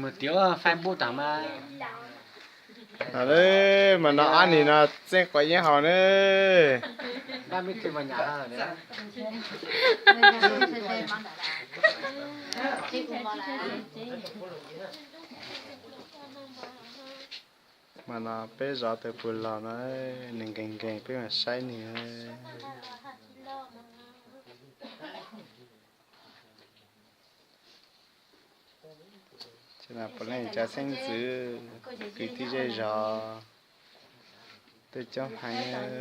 Mus tiav Facebook tas mas. Mas no ob nig no txeeb quav yeeb haus ne. Mas no peb zov tau puag los no, nws nkees nkees peb mam saib nws. Puav leej cov xeeb ntxwv, kwv tij zej zos, tej coob heev.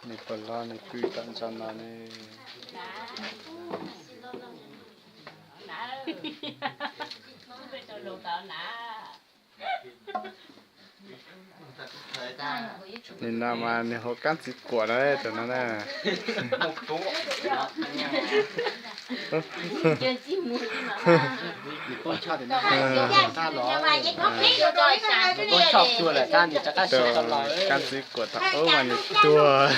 Nws puas loj nws pw tom ntsa no ne. Nim no mas nws hu Kaab Txiv Kuam no, tus no na. Kaab Txiv Kuam thaum ub mas nws tuag.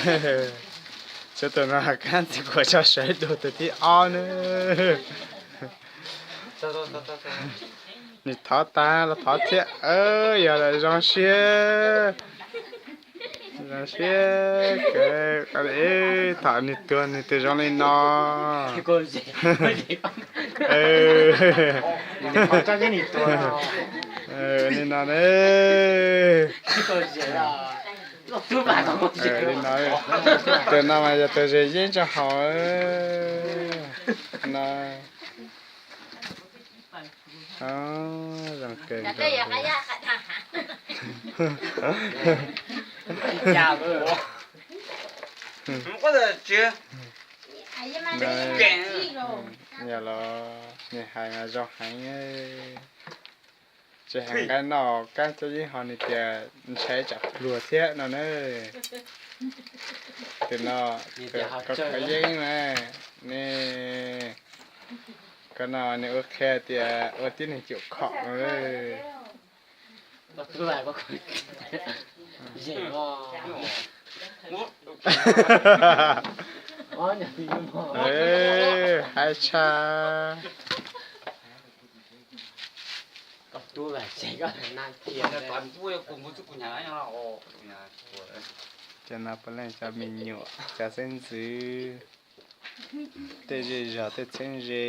Xyov tus no Kaab Txiv Kuam tso sawv dua tus thib ob na. Nws thov tag los thov thiab, yog los zoo siab. Zoo siab kawg, thaum nws tuag nws tus zoo li no. Li no ne. Li no, tus no mas yog tus ze yeeb rau hauv no. Zoo kawg nkaus. Yog los nws hais mas zoo heev. Tsis hais nqaij no, Kaab Txiv Yeeb ho nws tias ntshai tsam pluag thiab no na. Tus no, koj khav yeeb na, ne, koj no nws ua qhia tias ua tib neeg cuam khom no. Haib tshaj. Cov no puav leej cov me nyuam, cov xeeb ntxwv, tej zej zog tej txheeb ze.